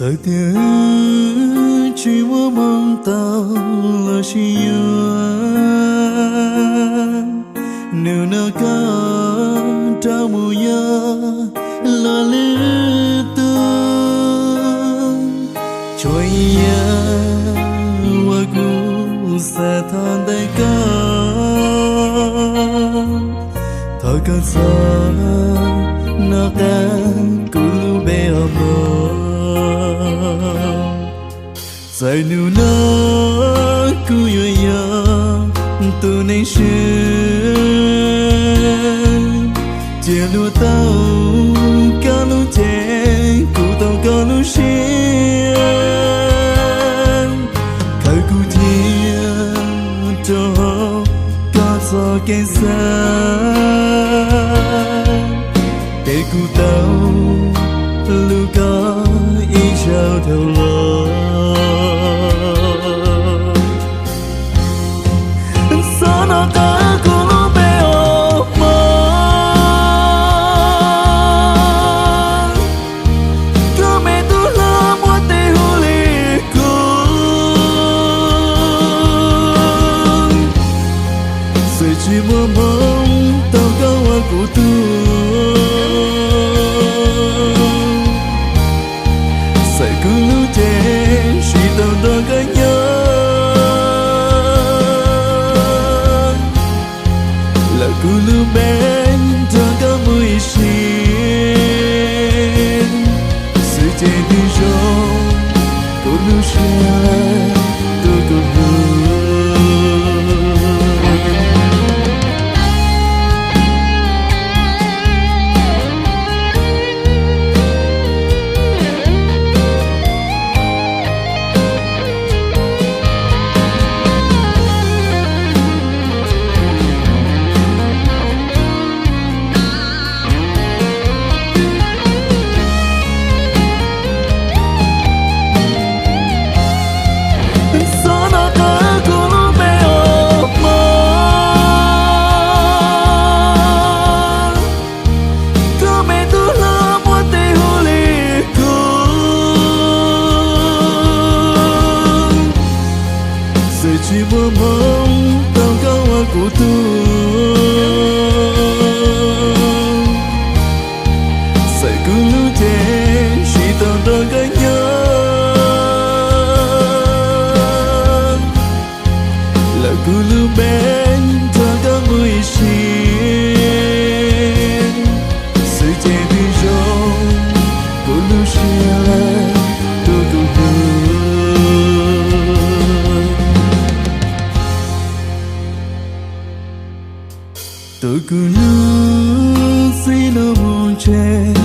Txawm tias tsis muaj hmoo tau los sis yuav, nug no koj rov mus yos los lwm tus. Tsuas yog uas kuv xav thov ntawm koj, thov koj txhob nco qab kuv lub npe os mog. Txawm hnub no kuv yuav yog tus neeg swb, cia luag tau koj lub cev, kuv tau koj lub siab, khaws kuv cia rau hauv koj txoj kev xav, ces kuv tau hlub koj ib zaug dhau los. Txhob nco qab kuv lub npe os mog, koj me tub hlob muaj tes hu li kuv. Txawm tsis muaj hmoo tau koj ua kuv tug, txawm kuv lub cev tsis tau nrog koj nyob, lawm kuv lub npe nrog koj mus ib sim. Xwm ces twb zoo kuv lub siab, tus kuv hlub. Txhob nco qab kuv lub npe os mog, koj me tub hlob muaj tes hu li kuv. Txawm tsis muaj hmoo tau koj ua kuv tug, txawm kuv lub cev tsis tau nrog koj nyob, lawm kuv lub npe nrog koj mus ib sim. Xwm ces twb zoo kuv lub siab, tus kuv hlub. Tus kuv hlub, txij lub mus tsev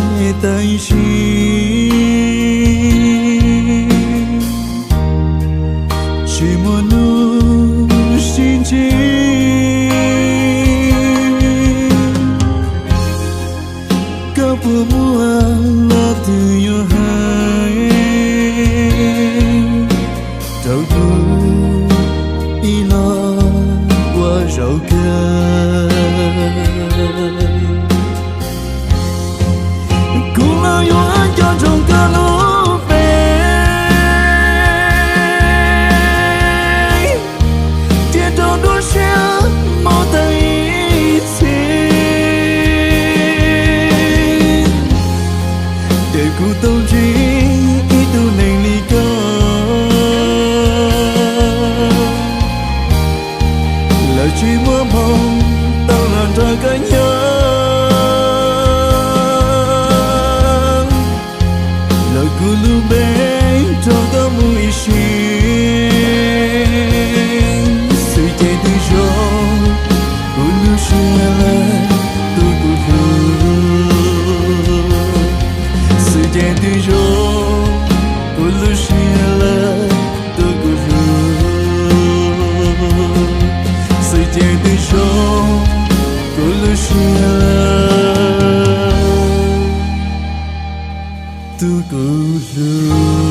tam sim, tsis muaj hnub sib ntsib. Koj puas muaj lo twg yuav hais rau kuv ib los ua zaum kawg? Kuv los yuav nco ntsoov koj lub npe, cia rau nruab siab mob tag ib txhis. Ces kuv tau ntsib ib tug neeg li koj, lawv tsis muaj hmoo tau los nrog koj nyob, lawm kuv lub npe nrog koj mus ib sim. Xwm ces twb zoo kuv lub siab lawm, tus kuv hlub. Xwm ces twb zoo kuv lub siab lawm, tus kuv hlub. Xwm ces twb zoo kuv lub siab lawm, tus kuv hlub.